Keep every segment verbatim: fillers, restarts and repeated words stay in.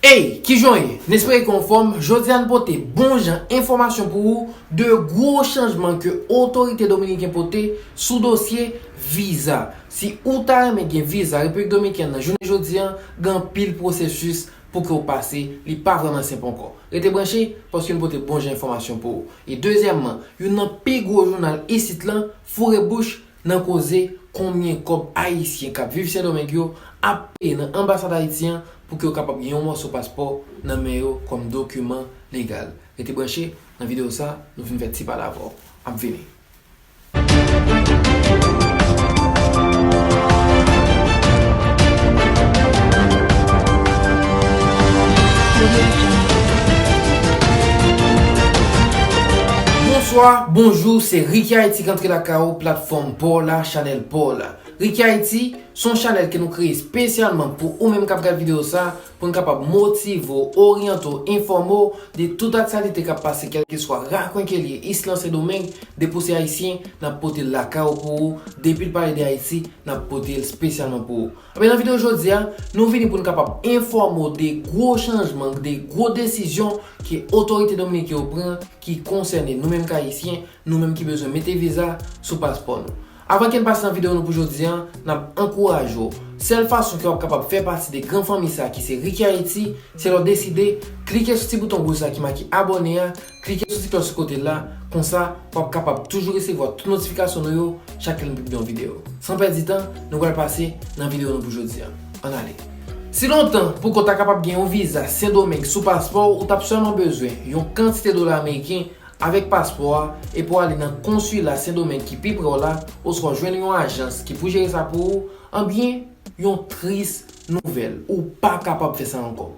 Ey, kijan w ye? N espere ke w anfòm. Jodi a n pote bon jan enfòmasyon pou ou de gwo chanjman ke otorite dominiken pote sou dosye viza. Si ou ta renmen gen viza Repiblik Dominikèn nan jounen jodi a, gen anpil pwosesis pou ke w pase, li pa vrèman senp ankò. Rete branche, paske n pote bon jan enfòmasyon pou ou. E dezyèmman, youn nan pi gwo jounal isit lan foure bouch nan koze konbyen kòb Ayisyen k ap viv Sendomeng yo ap peye nan anbasad Ayiti an pou ke yo kapab gen yon mòso paspò nan men yo kòm dokiman legal. Rete branche, nan videyo sa, nou vin fè ti pale avè w. Ap vini. Bonswa, bonjou, se Ricky Haiti k antre lakay ou, platfòm pa w la, chanèl pa w la. Ricky Haiti, se yon chanèl ke nou kreye espesyalman pou ou menm k ap gade videyo sa, pou n kapab motive w, oryante w, enfòme w de tout aktyalite k ap pase, kèlkeswa rakwen ke l ye, isit lan Sendomeng, depi w se Ayisyen, n ap pote l lakay ou pou ou, depi l pale de Ayiti, n ap pote l espesyalman pou ou. Ebyen, nan videyo jodi a, nou vini pou n kapab enfòme w de gwo chanjman, de gwo desizyon ke otorite dominiken yo pran ki konsène nou menm k Ayisyen, nou menm ki bezwen mete viza sou paspò nou. Avan ke n pase nan videyo nou pou jodi a, n ap ankouraje w. Sèl fason ke w ap kapab fè pati de gran fanmi sa ki se Ricky Haiti, se lè w deside klike sou ti bouton wouj sa ki make abòne a, klike sou ti klòch sou kote l la, konsa w ap kapab toujou resevwa tout notifikasyon nou yo chak lè nou pibliye yon videyo. San pèdi tan, nou pral pase nan videyo nou pou jodi a. Ann ale. Si lontan, pou ke w ta kapab gen yon viza Sendomeng sou paspò w, ou t ap sèlman bezwen yon kantite dola ameriken avèk paspò a epi w ale nan konsila Sendomeng ki pi pre w la, oswa jwenn yon ajans ki pou jere sa pou ou, anbyen, yon tris nouvèl, ou pa kapab fè sa ankò.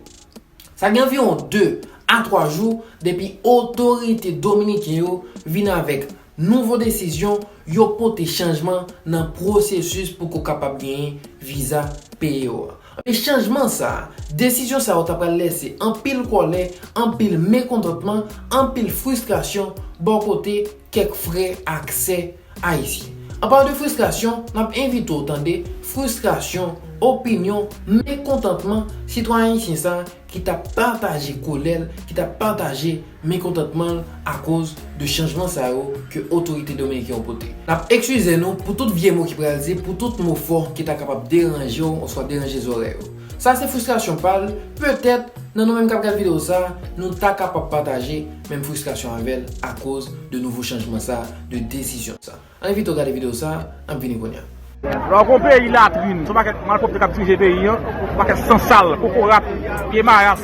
Sa gen anviwon de a twa jou depi otorite dominiken yo vin avèk nouvo desizyon, yo pote chanjman nan pwosesis pou ke w kapab genyen viza peyi w a. Men chanjman sa a, desizyon sa yo ta pral lese anpil kòlè, anpil mekontantman, anpil fristrasyon bò kote kèk frè ak sè ayisyen. Anpalan de fristrasyon, n ap envite w tande fristrasyon, opinyon, mekontantman sitwayen ayisyen sa a ki t ap pataje kolè l, ki t ap pataje mekontantman l akoz de chanjman sa yo ke otorite dominiken yo pote. N ap eskize nou pou tout vye mo ki pral di, pou tout mo fò ki ta kapab deranje w oswa deranje zòrèy ou. Sa se fristrasyon pa l, petèt nan nou menm k ap gad videyo sa, nou ta kapab pataje menm fristrasyon avè l akoz de nouvo chanjman sa, de desizyon sa. Ann envite w gade videyo sa, n ap vini kounye a. Lè w gon peyi latrin, se yon pakèt malpwòpte k ap dirije peyi an, yon pakèt sansal, kokorat, pye mayas,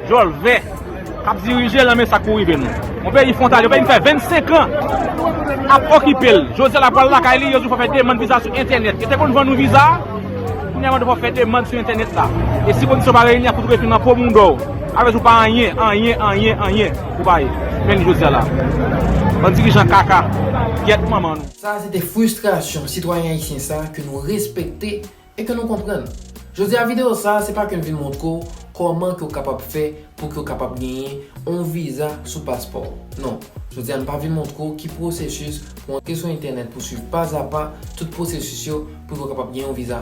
djòl vè, k ap dirije l, men sa k pou rive nou. Yon peyi fwontalye, yon peyi m fè vennsenk an ap okipe l. Jodi a l ap pral lakay li, yo di w fò fè demann viza sou entènèt. Yo te konn vann nou viza, kounye a mande w fò fè demann sou entènèt la. E si kondisyon pa reyini, ap fout retounen nan po mounda w. Avè di w pa anyen, anyen, anyen, anyen ou pa ye. Men li jodi a la. Bann dirijan kaka, gyèt manman nou. Sa se te fristrasyon sitwayen ayisyen sa ke nou respekte e ke nou konprann. Jodi a videyo sa, se pa ke n vin montre w kòman ke w kapab fè pou ke w kapab genyen yon viza sou paspò w. Non, jodi a n pa vin montre w ki pwosesis pou antre sou entènèt pou swiv pazapa tout pwosesis yo pou ke w kapab genyen yon viza.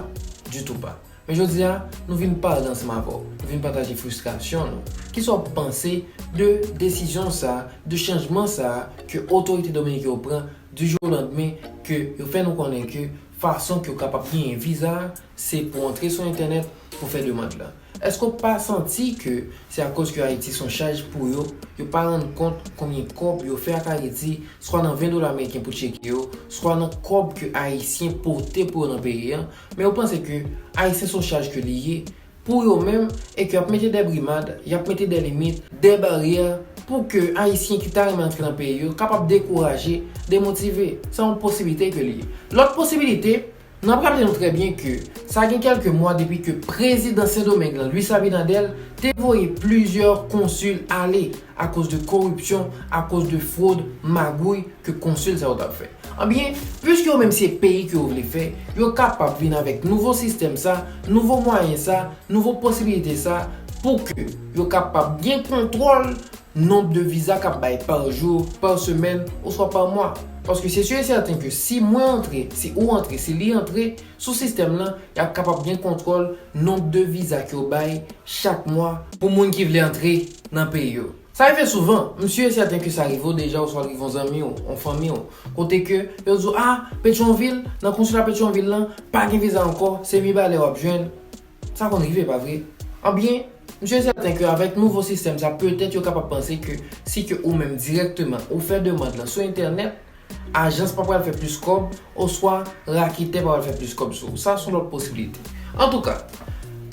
Ditou pa. Men jodi a, nou vin pale ansanm avè w. Nou vin pataje fristrasyon nou. Kisa w panse de desizyon sa, de chanjman sa ke otorite dominiken yo pran du jour au lendemain, ke yo fè nou konnen ke fason ke w kapab genyen viza a, se pou w antre sou entènèt pou fè demann lan? Èske w pa santi ke se akoz ke Ayiti se yon chaj pou yo, yo pa rann kont konbyen kòb yo fè ak Ayiti, swa nan ven dola ameriken pou tcheke yo, swa nan kòb ke Ayisyen pote pou yo nan peyi an, men yo panse ke Ayisyen se yon chaj ke li ye pou yo menm, e ke y ap mete de brimad, y ap mete de limit, de baryè, pou ke Ayisyen ki ta renmen antre nan peyi yo kapab dekouraje, demotive. Se yon posiblite ke li ye. Lòt posiblite, n ap raple nou trè byen ke sa gen kèlke mwa depi ke prezidan Sendomeng lan, Luis Abinader, te voye plizyè konsil ale akoz de koripsyon, akoz de fwod, magouy ke konsil sa yo t ap fè. Anbyen, piske yo menm se peyi ke yo vle fè, yo kapab vin avèk nouvo sistèm sa, nouvo mwayen sa, nouvo posibilite sa, pou ke yo kapab gen kontwòl nonb de viza k ap bay pa jou, pa semèn, oswa pa mwa. Paske se si e sèten ke si mwen antre, si ou antre, si li antre, sou sistèm lan, y ap kapab gen kontwòl nonb de viza ke yo bay chak mwa pou moun ki vle antre nan peyi yo. Sa rive souvan, m si e sèten ke sa rive w deja, oswa rive yon zanmi w, yon fanmi w, kote ke yo di w, a, Petyonvil, nan konsila Petyonvil lan, pa gen viza ankò, se Mibalè w ap jwenn. Sa konn rive, pa vre? Ebyen, m si e sèten ke avèk nouvo sistèm sa, petèt yo kapab panse ke si ke ou menm dirèkteman ou fè demann lan sou entènèt, ajans pa pral fè plis kòb, oswa raketè pa pral fè plis kòb sou ou. Sa se yon lòt posiblite. Antouka,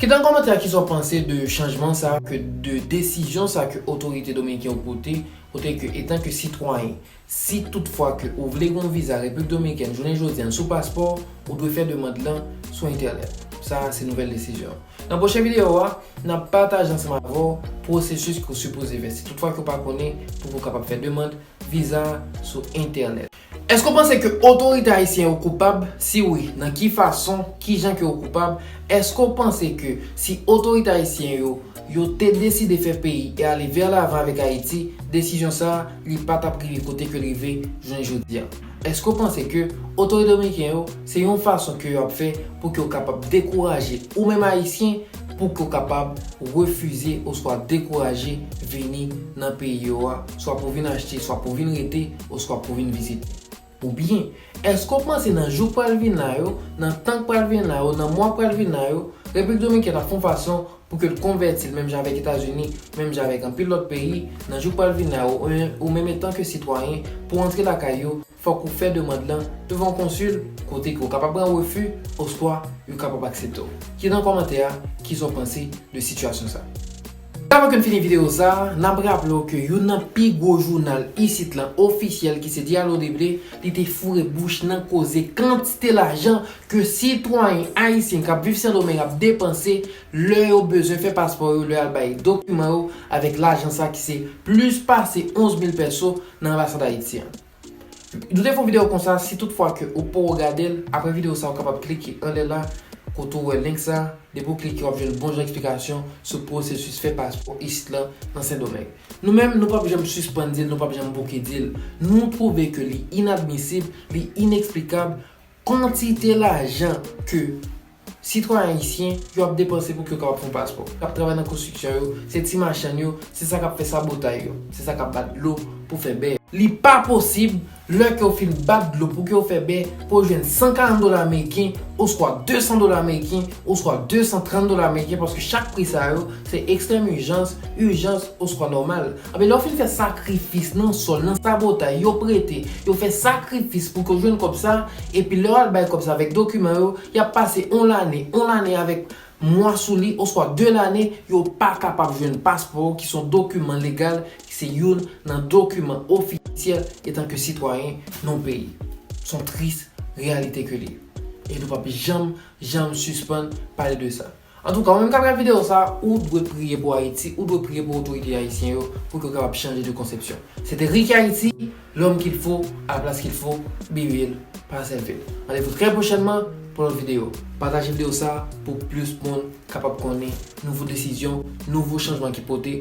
kite nan kòmantè a kisa w panse de chanjman sa, ke de desizyon sa ke otorite dominiken yo pote, kote ke etan ke sitwayen, si toutfwa ke ou vle gen yon viza Repiblik Dominikèn jounen jodi a sou paspò, ou dwe fè demann lan sou entènèt. Sa se nouvèl desizyon. Nan pwochen videyo a, n ap pataje ansanm avè w pwosesis ke w sipoze fè si toutfwa ke w pa konnen pou ke w kapab fè demann viza sou entènèt. Èske w panse ke otorite ayisyen yo koupab? Si wi, nan ki fason? Kijan ke yo koupab? Èske w panse ke si otorite ayisyen yo, yo te deside fè peyi e ale vè lavan avèk Ayiti, desizyon sa a, li pa t ap rive kote ke l rive jounen jodi a? Èske w panse ke otorite dominiken yo, se yon fason ke yo ap fè pou ke yo kapab dekouraje ou menm ayisyen, pou ke w kapab refize oswa dekouraje vini nan peyi yo a, swa pou vin achte, swa pou vin rete, oswa pou vin vizite? Oubyen, èske w panse nan jou k pral vin la yo, nan tan k pral vin la yo, nan mwa k pral vin la yo, Repiblik Dominikèn ap fè yon fason pou ke l konvèti l menm jan avèk Etazini, menm jan avèk anpil lòt peyi, nan jou k pral vin la yo, ou, ou menm etan ke sitwayen, pou w antre lakay yo, fòk ou fè demann lan devan yon konsil, kote ke w kapab pran refi, oswa yo kapab aksepte w. Kite nan kòmantè a kisa w panse de sitiyasyon sa. Avan ke n fini videyo sa, n ap raple w ke youn nan pi gwo jounal isit lan ofisyèl ki se Dialogue de Blé, li te foure bouch nan koze kantite lajan ke sitwayen ayisyen k ap viv Sendomeng ap depanse lè yo bezwen fè paspò yo, lè y al bay dokiman yo, avèk lajan sa ki se plis pase onz mil pèso nan anbasad Ayiti an. Nou te fè yon videyo konsa, si toutfwa ke ou poko gade l, apre videyo sa ou kapab klike anlè la, kote ou wè link sa, depi ou klike w ap jwenn bon jan eksplikasyon sou pwosesis fè paspò isit lan nan Sendomeng. Nou menm, nou p ap janm sispann di l, nou p ap janm bouke di l. Nou twouve ke li inadmisib, li ineksplikab, kantite lajan ke sitwayen ayisyen yo ap depanse pou ke yo kapab fè yon paspò. Y ap travay nan konstriksyon yo, se ti machann yo, se sa k ap fè sabotay yo, se sa k ap bat dlo pou fè bè. Li pa posib, lè ke w fin bat dlo pou ke w fè bè, pou w jwenn san karant dola ameriken, oswa de san dola ameriken, oswa de san trant dola ameriken, paske chak pri sa yo, se ekstrèm ijans, ijans, oswa nòmal. Anben, lè w fin fè sakrifis nan sòl, nan sabotay, yo prete, yo fè sakrifis pou ke w jwenn kòb sa, epi lè w al bay kòb sa avèk dokiman yo, y ap pase yon lane, yon lane avèk mwa sou li, oswa de lane, yo pa kapab jwenn paspò w, ki se yon dokiman legal, ki se youn nan dokiman ofisyèl etan ke sitwayen nan yon peyi. Se yon tris reyalite ke li ye. E nou p ap janm, janm sispann pale de sa. Antouka, ou menm k ap gade videyo sa, ou dwe priye pou Ayiti, ou dwe priye pou otorite ayisyen yo, pou ke yo kapab chanje de konsepsyon. Se te Ricky Haïti, l'homme qu'il faut, à la place qu'il faut, be real, pa selfie. Randevou trè pwochènman pou lòt videyo. Pataje videyo sa pou plis moun kapab konnen nouvo desizyon, nouvo chanjman ki pote